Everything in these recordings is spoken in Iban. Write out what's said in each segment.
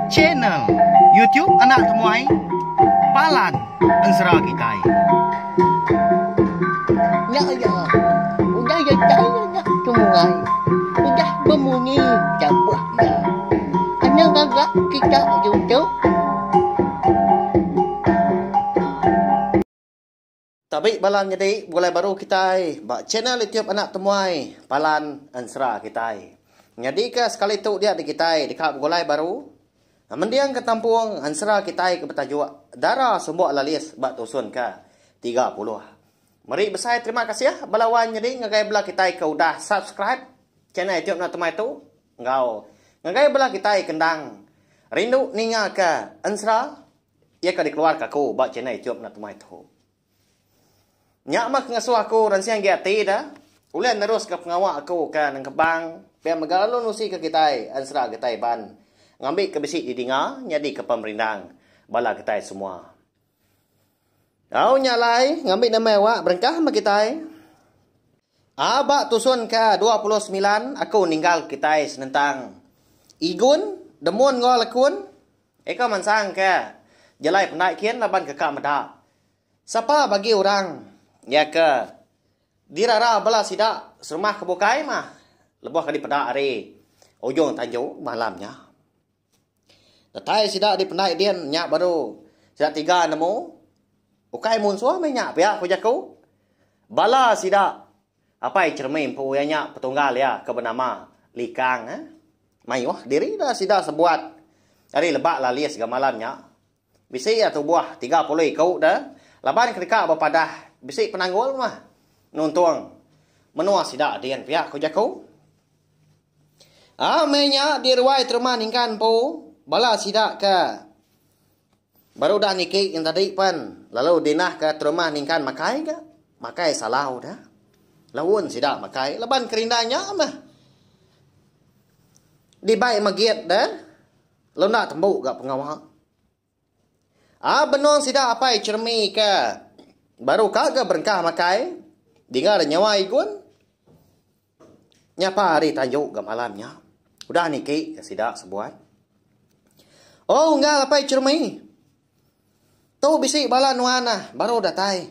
Channel YouTube Anak Temuai Palan Ensera Kitai. Nya iya, udah datai anak temuai, udah bemunyi tabuh iya. Anang ngaga kita ditu. Tabi bala nyadi begulai baru kitai ba channel YouTube Anak Temuai Palan Ensera kitai. Nyadika sekali tu dia kitai deka begulai baru mendingka tampung ensera kitai ke betajuk Dara Sumbok Lalis ba tusun ke 30. Meri besai terima kasih bala wan nyadi ngagai bala kitai ke udah subscribe channel YouTube Anak Temuai tu enggau ngagai bala kitai ke endang rindu ningaka ensera Iya ke dikeluarka aku ba channel YouTube enda temai tu. Nya mah ke ngasuh aku ransing agi ati da ulih neruska pengawa aku ke nengkebang pia mega lalu nusika kitai ensera kitai Iban ngambika bisi didinga nyadika pemerindang bala kitai semua. Au nya alai ngambi nama awak berengkah meh kitai. A ba tusun ke 29 aku ninggal kitai senentang Igun, Demun enggau Lekun. Eka mansang ke jelai pendai kin laban ke ka meda. Sapa bagi orang iya ke dirara bala sida serumah ke bukai mah lebuh ke dipeda ari ujung tanju malam nya. Datai sida di pendai din nya baru sida tiga nemu ukai munsuh meh nya pia ku jaku. Bala sida Apai Chermi empu iya nya petunggal iya ke benama Likang. Mayuh diri da sida sebuat ari lebak lalis ga malam nya. Bisi iya tubuh 30 iku da laban ke deka bepadah bisi penanggul mah nuntung menua sida din pia ku jaku. Aa meh nya di ruai terma ningkan empu bala sida ke Baru udah niki yang tadi pen lalu dinah ke terumah ningkan makai ga. Makai salau dah. Laun sida makai laban kerinda nya meh. Dibai megit deh. Lalu enda tembu ga pengawa. Ah benung sida apai Chermi ke baru ka ga berengkah makai dinga da nyawa Igun. Nyapa ari tanju ga malam nya. Udah niki ga sida sebuat. Oh unggal apai Chermi. Tu bisi bala nuan ah baru datai.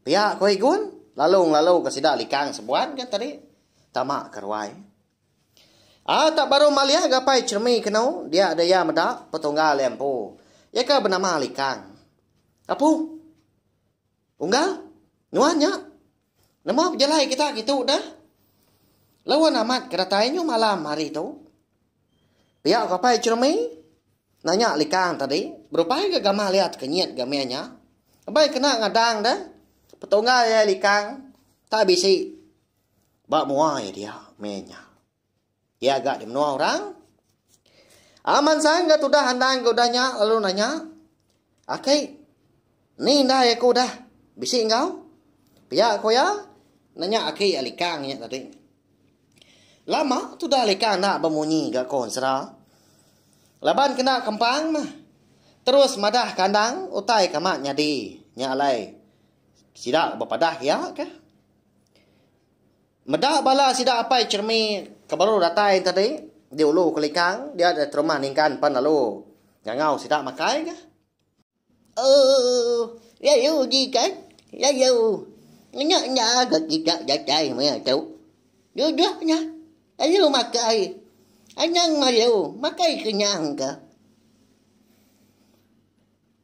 Pia ko Igun lalu ngelalu ga sida likang sebuat ga tadi tama ke ruai. Ah tak baru malih ga apai Chermi kenu dia da iya meda petunggal iya empu. Iya ke benama Likang. Apu. Unggal nuan nya. Nama pejalai kita kitu dah? Laun amat ke datai nyu malam hari tu. Pia ko apai Chermi nanya Likang tadi, berupai ga gamal iya tekenyit ga mih nya. Abai kena ngadang deh petunggal iya Likang tak bisi ba mua iya dia mih nya. Iya ga di menua orang. Aman sang ga tudah andang ga udah nya lalu nanya, Aki, ni indai aku udah bisi enggau? Pia ko iya nanya aki iya Likang nya tadi. Lama tudah Likang enda bemunyi ga ko ensera. Laban kena kempang mah. Terus madah kandang utai ke amat nyadi nya alai sida bepadah iya kah. Meda bala sida apai Chermi ke baru datai tadi di ulu Kelikang dia da terumah ningkan pan lalu ngangau sida makai ga. Ooh lalu uji kan lalu ngena enda ga kita datai maya tu. Duduk nya lalu makai anang malu makai kenyang ka.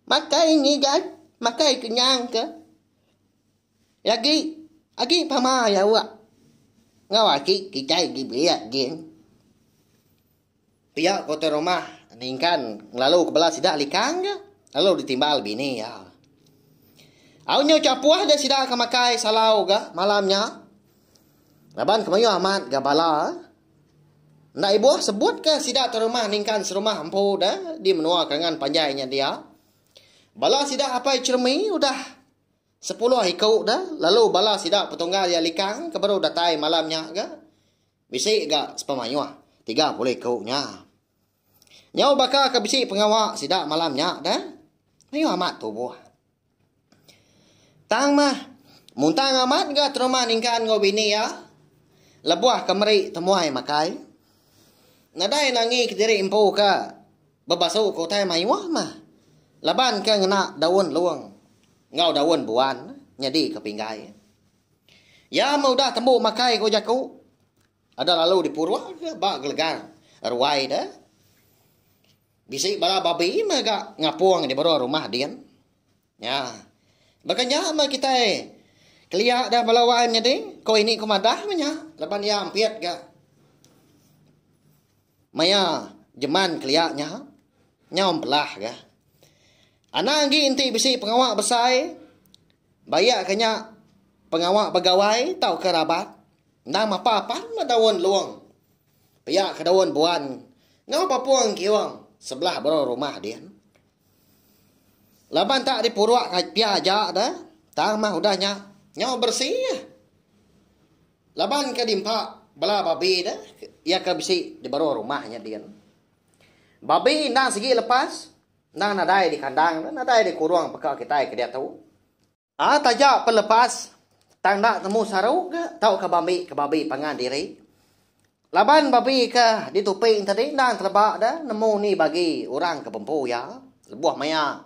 Makai ngidan makai kenyang ka. Lagi agi pama lauk enggau aki kitai gi biak gin. Pia ko tuan rumah ningkan ngelalu ke bala sida likang ga lalu ditimbal bini iya. Au nyu chapuh deh sida ke makai salau ga malam nya. Laban ke mayuh amat ga bala. Enda ibuh sebut ke sida tuan rumah ningkan serumah empu deh di menua Kerangan Panjai nya dia. Bala sida apai Chermi udah Sepuluh iku da, lalu bala sida petunggal iya Likang ke baru datai malam nya ga bisi ga sepemayuh 30 iku nya. Nyau baka ke bisi pengawa sida malam nya da, mayuh amat tubuh. Tang mah, muntang amat ga terumah ningkan enggau bini iya lebuh ke meri temuai makai. Nadai nangi kediri empu ka bebasu ke utai mayuh mah laban ke ngena daun lung enggau daun buan nyadi ke pinggai. Iya meh udah tembu makai ku jaku ada lalu dipuruk ke ba gelegar ruai deh. Bisi bala babi meh ga ngapung di baruh rumah din. Nya. Baka nya meh kitai kelia dah bala wai menyadi ko ini ku madah meh nya laban iya ampit ga maya jeman kelia nya nyau empelah ga. Anang agi enti bisi pengawa besai Bayak ke nya pengawa begawai tauka rabat endang mapa pan meh daun lung pia ke daun buan enggau papung kiung sebelah baruh rumah din. Laban tak dipuruk pia aja deh tang meh udah nya nyau beresi. Laban ke diempa bala babi deh iya ke bisi di baruh rumah nya din. Babi endang sigi lepas. Endang nadai di kandang nadai di kurung peka kitai ke diatu. A taja pen lepas tang enda temu saru ga tauka bambi ke babi pangan diri. Laban babi ke ditupi tadi endang teleba da nemu ni bagi orang ke bempu iya lebuh maya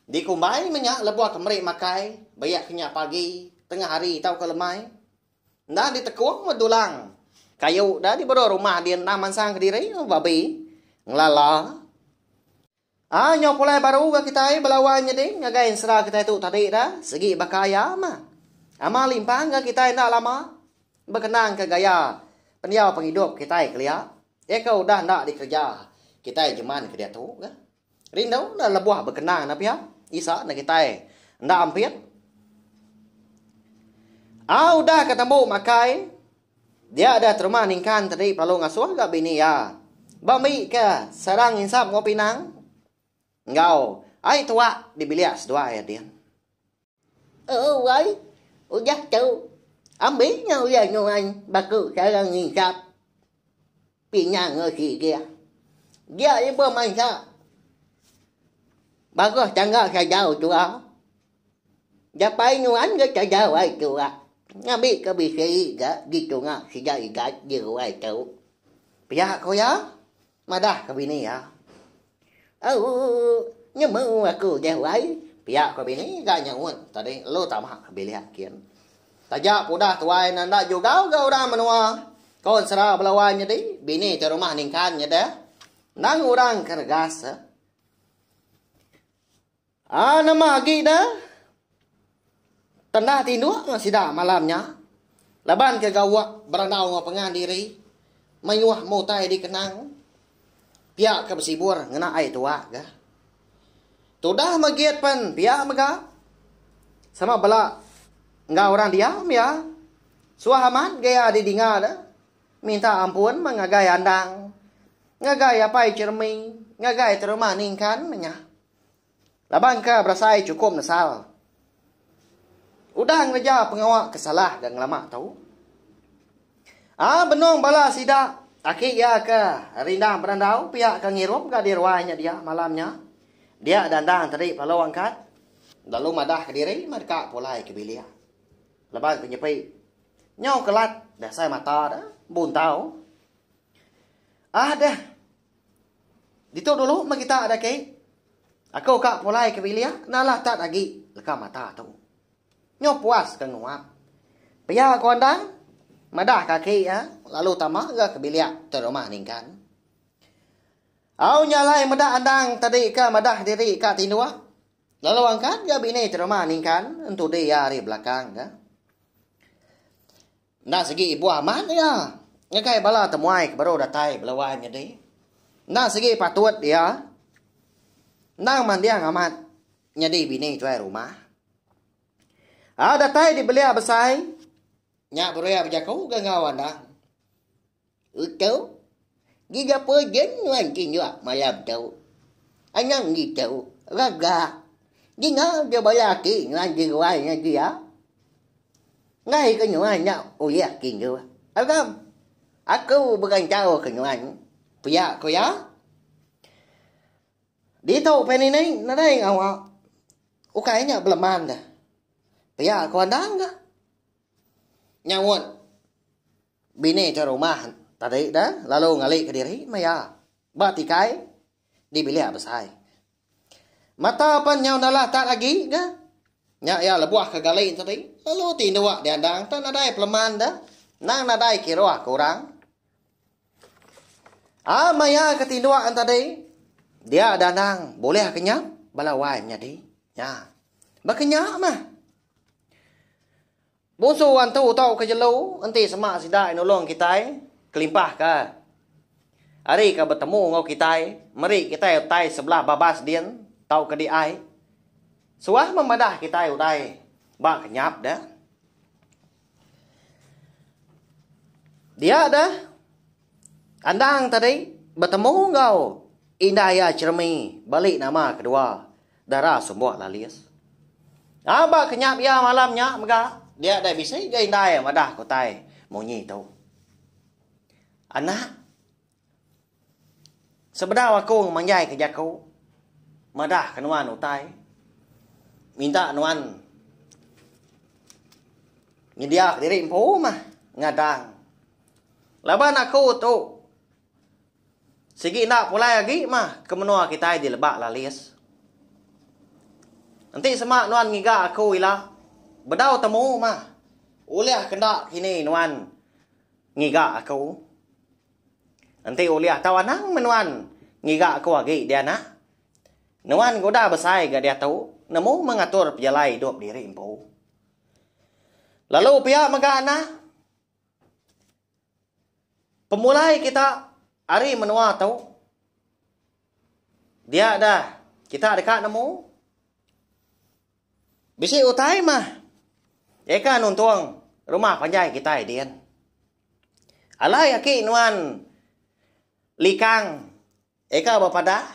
dikumbai meh nya lebuh ke meri makai bayak ke nya pagi, tengah hari tauka lemai. Enda ditekung meh dulang kayu da di baruh rumah din endang mansang kediri meh babi ngelala. Aa nyau pulai baru ga kitai belawan nyadi ngagai ensera kitai tu tadi da sigi baka iya meh. Ama limpang ga kitai enda lama bekenang ke gaya pendiau pengidup kitai kelia iya ke udah enda dikereja kitai jeman ke diatu ga. Rindu enda lebuh bekenang ne pia isa ne kitai enda ampit. Au udah ke tembu makai dia deh terumah ningkan tadi pelalu ngasuh ga bini iya ba mbi ke sarang insap enggau pinang enggau ai tuak di bilik seduai iya din. Oh wai udah tu ambi nya ulih nuan baku sarang insap pinang enggau sigih. Dia lebuh mansa baruh tangga sadau tua. Japai nuan ga sadau ai tua ngambi ke bisi ga ditunga sida igat di ruai tu. Pia ku iya madah ke bini iya. Au nemu aku deh wai. Pia ku bini ga nyaut tadi lalu tama ke bilik kin. Taja pudah tuai ne enda jugau ga orang menua ko ensera bala wai nyadi bini ti rumah ningkan nya deh endang orang ke regas. Aa nama agi da tendah tinduk meh sida malam nya laban ke gawa berandau enggau pengan diri mayuh meh utai dikenang pia ke besibur ngena ai tuak ga. Tudah megit pen pia mega sama bela enggau orang diam iya suah amat gaya didinga da. Minta ampun meh ngagai Andang, ngagai Apai Chermi, ngagai Teruma Ningkan meh nya. Laban ke berasai chukup nesal. Udah ngereja pengawa ke salah ga ngelama tu. Aa benung bala sida aki iya ke rindang berandau pia ke ngirup ga di ruai nya dia malam nya. Dia dandang tadi pelalu angkat lalu madah kediri meh deka pulai ke bilik. Laban ke nyepi Nyau kelat dasai mata da buntau. Ah deh. Ditu dulu meh kita da ki. Aku ka pulai ke bilik nalah tat agi leka mata tu. Nyau puas ke nguap. Pia ku Andang madah ka aki iya lalu tama ga ke bilik tu rumah ningkan. Au nya alai meda Andang tadi ka madah diri ka tinduk lalu angkat ga bini tu rumah ningkan entudi iya ari belakang ga. Enda sigi ibuh amat iya ngagai bala temuai ke baru datai bala wai nyadi. Enda sigi patut iya endang manding amat nyadi bini tuai rumah. Aa datai di belia besai nya baru iya bejaku ga enggau andang. Utu, giga pejin nuan tinduk malam tu. Anang ditu, raga. Dinga je bala aki nuan di ruai nya dia. Enggai ke nuan enda ulih tinduk. Agam, aku berantau ke nuan, pia ku iya. Ditu pia nini nadai ngawa. Ukai nya beleman deh. Pia ku andang ga. Nyaut. Bini ke rumah tadi. Tadi dah lalu ngalika diri maya ba tikai di bilik besai. Mata pan nyau nalah tat agi ga. Nya iya lebuh ke gali tadi lalu tinduk diandang tak nadai peleman dah nang nadai kiruh ke orang. A maya ke tinduk tadi dia dandang bulih kenyap bala wai menyadi. Nya. Baka nya mah. Bunsu antu tauka jelu enti sema sida nulung kitai kelimpah ke ari ke betemu enggau kitai meri kitai utai sebelah babas din tauka di ai suah meh madah kitai utai ba kenyap deh. Dia deh andang tadi betemu enggau indai iya Cheremi bali nama kedua Dara Sumbok Lalis. Aba kenyap iya malam nya mega dia dai bisi ga indai madah ke utai munyi tu. Anak sebedau aku ngemanjai ke jaku madah ke nuan utai minta nuan nyedia kediri empu mah ngadang laban aku tu Sigi enda pulai agi mah ke menua kitai di Lebak Lalis. Enti sema nuan ngiga aku ila, bedau temu mah ulih ke enda kini nuan ngiga aku. Enti ulih tau anang meh nuan ngiga aku agi dia anak. Nuan ke udah besai ga diatu nemu meh ngatur pejalai idup diri empu. Lalu pia mega anak. Pemulai kita ari menua tu dia dah kita deka nemu bisi utai mah eka nuntung rumah panjai kitai din. Alai aki nuan likang eka bepadah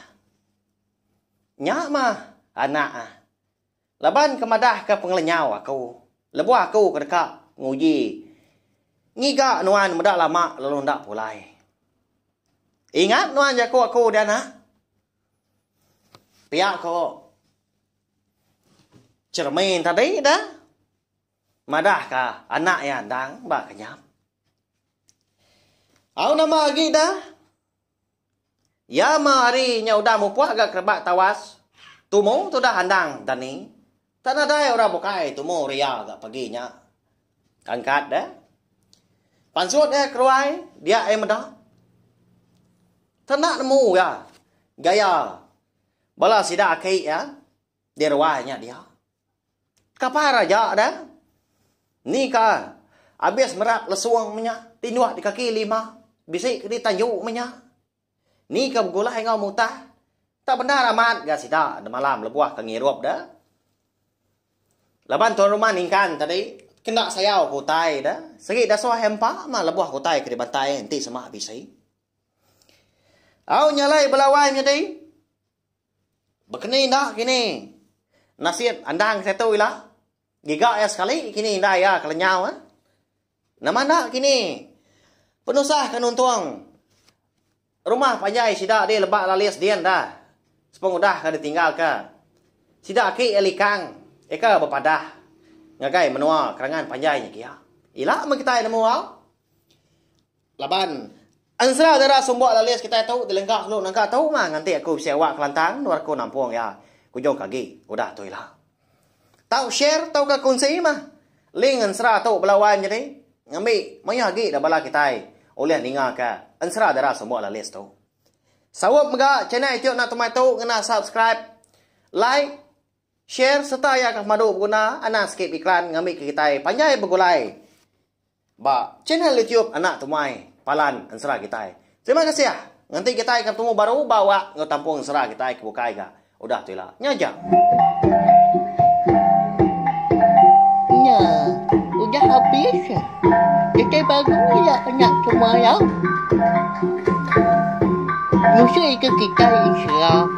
nya mah anak. Laban ke madahka pengelenyau aku, lebuh aku ke deka nguji ngiga nuan meda lama lalu enda pulai. Ingat nuan jaku aku deh anak. Pia ko Chermin tadi dah madahka anak iya endang ba kenyap. Au nama agi dah. Iya meh hari nya udah mupuk ga kerebak tawas tumu tudah andang dani. Tak nadai orang bukai tumu ria ga pagi nya. Angkat deh. Pansut iya keruai dia iya meda. Tak enda nemu iya gaya bala sida aki iya di ruai nya dia. Kapar aja deh. Ni ka abis merap lesung meh nya tinduk di kaki lima bisi ke ditanju meh nya. Ni ke begulai enggau mutah. Tak bendar amat ga sida demalam lebuh ke ngirup deh. Laban tuan rumah ningkan tadi kena sayau ke utai deh. Sigi dasuh empa mah lebuh ke utai ke dibantai enti sema bisi. Au nyalai bala wai menyadi. Bekeni enda kini nasit andang kitai tu ila. Giga iya sekali kini indai iya ke lenyau eh. Nama enda kini penusah ke nuntung rumah panjai sida di Lebak Lalis din dah sepengudah ke ditinggalka sida aki iya Likang eka bepadah ngagai menua Kerangan Panjai nya kia. Ila meh kitai nemu au. Laban ensera dara sumbok lalis kitai tu dilengka selu nangka tu mah nganti aku bisi awak kelantang endur aku nampung iya kujung ke agi udah tu ila. Tau share tauka kunsi mah link ensera tu bala wai menyadi ngambi mayuh agi da bala kitai ulih ninga ke ensera dara sumbok lalis tu. Saup mega channel YouTube Anak Tumai tu ngena subscribe, like, share serta iya ke pemadu beguna anang skip iklan ngambi ke kitai panjai begulai Ba channel YouTube Anak Temuai Palan Ensera Kitai. Terima kasih. Nganti kitai ke betemu baru ba awak enggau tampung ensera kitai ke bukai ga udah tu ila. Nya aja. Nya, udah habis. Kitai baru ila anak temuai au. Nusui ke kitai ensera.